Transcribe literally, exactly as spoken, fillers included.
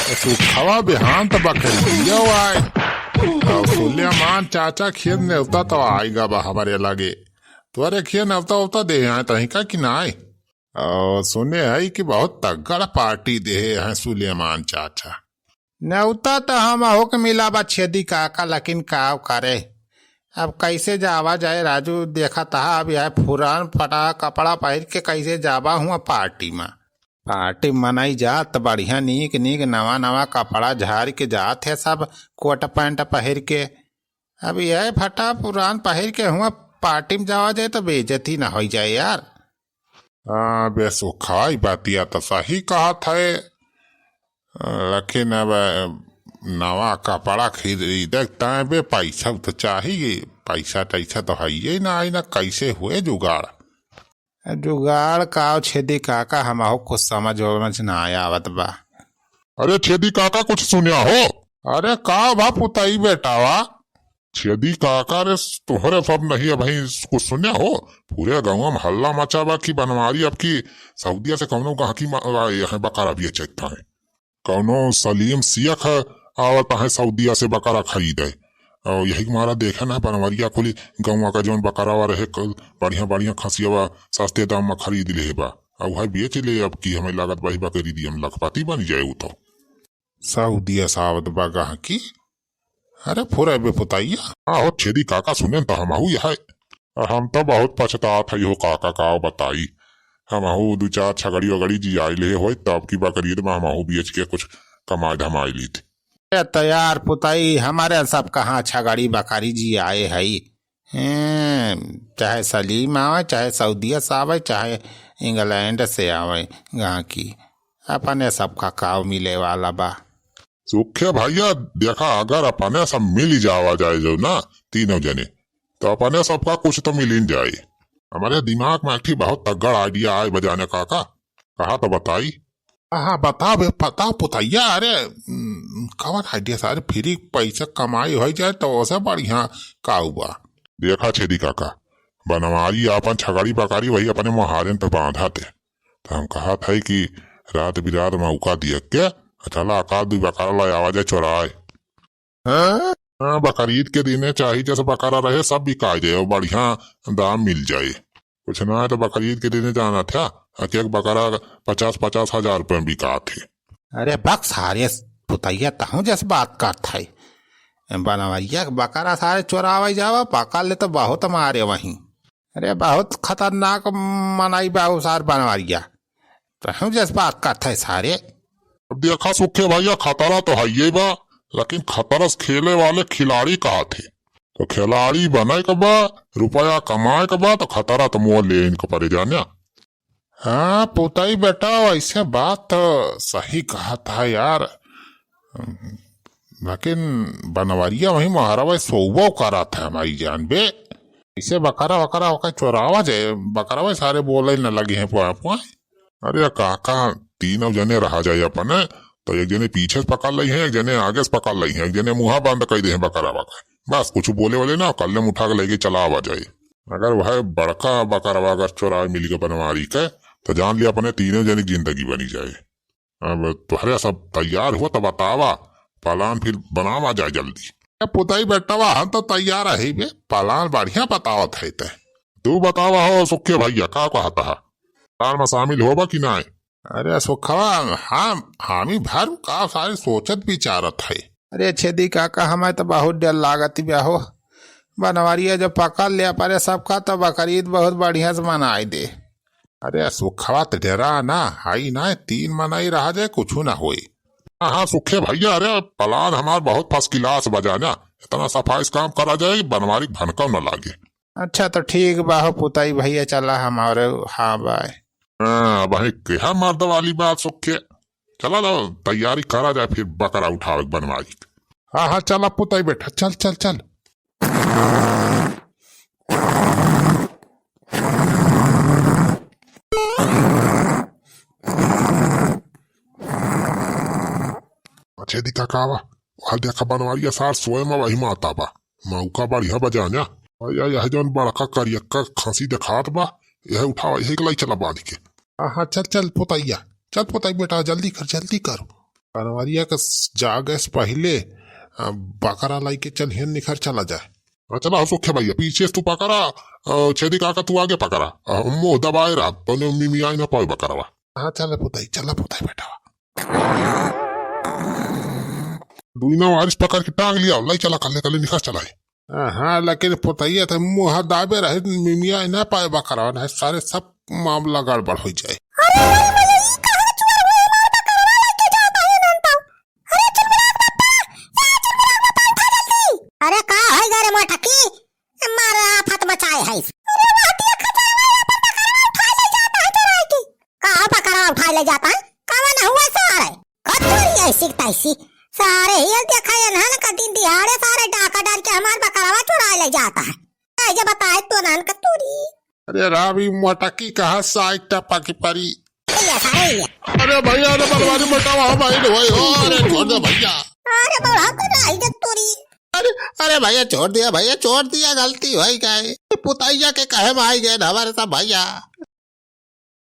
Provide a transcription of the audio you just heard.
सुखवा बिहान त बकरिया आए। और सुलेमान चाचा खेत नेवता तो आइगा बा हमरे लगे। तोरे खेत नेवता उवता दे आए तहीं का कि नाय? और सुने है कि बहुत तगड़ पार्टी देहे हैं सुलेमान चाचा। नेवता तो हमहू के मिला बा छेदी काका, लेकिन का करे, अब कैसे जावा जाए राजू? देखत हा, अब यह फुरान फटा कपड़ा पहिर के कैसे जाबा हुआ पार्टी में? पार्टी मनाई जात बढ़िया, नीक नीक नवा नवा कपड़ा झार के जात है सब, कोट पैंट पहिर के। अब यह फटा पुरान पहिर के हुआ पार्टी में जावा जाए तो बेइज्जती ना होई जाए यार। हाँ, बे सुखवा, ई बतिया तो सही कहत है, लेकिन अब नवा कपड़ा खरीदे ताए बे पैसा तो चाहिए, पैसा टैसा तो है ही ना, आई ना, कैसे हुए जुगाड़? जुगाड़ का हो छेदी काका, हमहू कुछ समझ वमझ ना आवत बा। अरे छेदी काका, कुछ सुन्या हो? अरे का बा पुतई बेटावा? छेदी काका रे, तोहरे सब नहीं है भाई, कुछ सुन्या हो? पूरे गाँव में हल्ला मचा बा कि बनवारी अब की सऊदिया से कौनो गाहकी मा-, आ, यहाँ बकरा बेचत है। कौनो सलीम सियख आवत है सऊदिया से बकरा खरीदे। और यही के मारा देखे ना बनवरिया कुली गौवा का जौन बकरावा रहे, क-, बढ़िया बढ़िया खसियावा सस्ते दाम में खरीद ले बा। और वह बेच ले, अब की हमें लागत बा बकरी दी हम लखपति बन जाए उ तो। सऊदिया से आवत बा गाहकी। अरे फुरे बे पुतैया। हाँ हो छेदी काका, सुने तो हमहू यह है। हम तो बहुत पछतात है हो काका, का बताई। हमहू दू चार छगड़ी वगड़ी जियाई ले होई, तब की बकरीद में हमहू बेच के कुछ कमाई धमाई लीत। ए तो यार पुतई, हमारे सब कहाँ छगड़ी बकरी जियाए हई। हैं, चाहे सलीम आवे, चाहे सऊदिया से आवे, चाहे इंग्लैंड से आवे गाहकी, अपने सबका काव मिले वाला बा। सुखे भैया, देखा, अगर अपने सब मिल जावा जाए जो ना, तीनों जने, तो अपने सबका कुछ तो मिल ही जाए। हमारे दिमाग में एक ठी बहुत तगड़ idea आए बजाने काका, कहा तो बताई। हाँ, बताओ बे, बताओ पुतैया। अरे, हम्म, कवन idea सारे? फ्री पैसा कमाई हो जाए तो ओसे बढ़िया का हुआ? देखा छेदी काका, बनवारी आपन छगड़ी बकरी वही अपने मोहारेन पे बांधा थे, तो हम कहा था कि रात बिरात मौका दिया के चला का दू बकरा ले आवा जाए चोराए। हाँ? हाँ, बकरीद के दिने चाही जैसे बकरा रहे, सब बिका जाए और बढ़िया दाम मिल जाए। कुछ ना है तो बकरीद के दिने जाना था, एक एक बकरा पचास पचास हजार रुपये में बिका थे। अरे बक सारे पुतैया, तहूँ जस बात करत है। बनवरिया के बकरा सारे चोरावे जावा, पकड़ ले तो बहुत मारे वहीं। अरे बहुत खतरनाक मनई बा उ सार बनवरिया। तहूँ जस बात करत है सारे। अब देखा सुखे भैया, खतरा तो हइये बा, लेकिन खतरा से खेले वाले खिलाड़ी कहा थे। तो खिलाड़ी बने के बा, रुपया कमाए के बा, तो खतरा तो मुँह ले इनके परे जाने। हाँ, पुतई बेटा, वैसे बात तो सही कहत है यार। लेकिन बनवरिया वहीं मोहरवा सोवो करत है हमारी जान बे। ऐसे बकरा वकरा ओकर चोरावा जाए, बकरवा सारे बोले न लगे हैं पुआ पुआ। अरे काका, तीनों जने रहा जाए अपने, तो एक जने पीछे से पकड़ लई हैं, एक जने आगे से पकड़ लई हैं, एक जने मुँहा बंद कर दे हैं बकरवा का। बस कुछ बोले वाले ना, कल्ले में उठा के लेके चला आवा जाए। अगर वह बड़का बकरवा अगर चोराए मिल के बनवारी के, तो जान लिया अपने तीनों जने की जिंदगी बनी जाए। अब तोहरे सब तैयार हुआ तो बतावा, प्लान फिर बनावा जाए जल्दी। ए पुतई बेटवा, हम तो तैयार है बे, प्लान बढ़िया बतावत है ते। तू बतावा हो सुखे भैया, का कहत हा? प्लान में शामिल होबा कि नाय? अरे सुखवा, हम हामी भर का सारे सोचत विचारत है। अरे छेदी काका, हमें तो बहुत डर लागत बा हो। बनवरिया जो पकड़ ले परे सबका, तो बकरीद बहुत बढ़िया से मनाई दे। अरे सुखवा, त डेरा ना, हाई ना, तीन मनई रहा जाए, कुछ ना होई। हाँ, हाँ, सुखे भैया, अरे प्लान हमार बहुत first class बा जाना, इतना सफाई से काम करा जाए, बनवारी के भनकौ न लागे। अच्छा, तो ठीक बा हो पुतई भैया, चला हमारे, हाँ, बाय। हाँ, अब है केहा मर्द वाली बात सुखे। चला लो, तैयारी करा जाए, फिर बकरा उठावे के बनवारी के। हाँ, हाँ, चला पुतई बेटा, चल, चल, चल। छेदी काका बा, वाल देखा बनवारिया सार सोए में वही माता बा। मौका बढ़िया बा जाना। या, या, यह जौन बड़का करियक्का खसी देखात बा, यह उठावा, यही के लाई चला बांध के। हाँ, हाँ, चल, चल, पुतैया, चल, पुतई बेटा, जल्दी कर, जल्दी कर। पनवरिया के स-, जागे से पहिले, अ, बकरा लाइके चलिहन, निखर चला जाए। हाँ, चला हो सोखे भैया, पीछे से तू पकड़ा, अ, छेदी काका तू आगे पकड़ा, अ, मुँह दबाए रहा, तोने मिमियाई ना पावे बकरवा। हाँ, चला पुताई, चला पुताई बेटा। दुइना वारिस पकड़ के टांग लिया, लाई चला, कल्ले कल्ले निखर चलाए। हाँ, लेकिन पुतैया तो मुँह दाबे रहे, मिमिया ना पाए बकरवा, नहीं सारे सब मामला गड़बड़ हो जाए। अरे, अरे, भैया, ई कहाँ चोर हुए? हमार बकरवा लेके जाता है नंदू। अरे, चिलमिलात बापा, ए, चिलमिलात बापा, उठा जल्दी। अरे, का है गे रे मोटकी? मारा आफत मचाए है। अरे, महतिया खचरवा, अपन बकरवा उठा ले जाता है चोराई के। का बकरवा उठा ले जाता है? कवन हुआ सारे? कतरी ऐसी तैसी। सारे हियल देखा ये नहन का दिन दिहाड़े सारे डाका डार के हमार बकरवा चुरा ले जाता है। ऐसे बताए तो नहन का तूरी। अरे रावी मोटकी कहाँ साइड टपा की परी। ये सारे ये। अरे भैया, अरे बलवारी मोटावा हमारी ढोई हो, अरे छोड़ दे भैया। अरे बड़ा तो नहीं दे तूरी। अरे, अरे भैया छोड़ दिया, भैया छोड़ दिया, गलती हो गई। पुतैया के कहे में आई गए न हमारे सब भैया।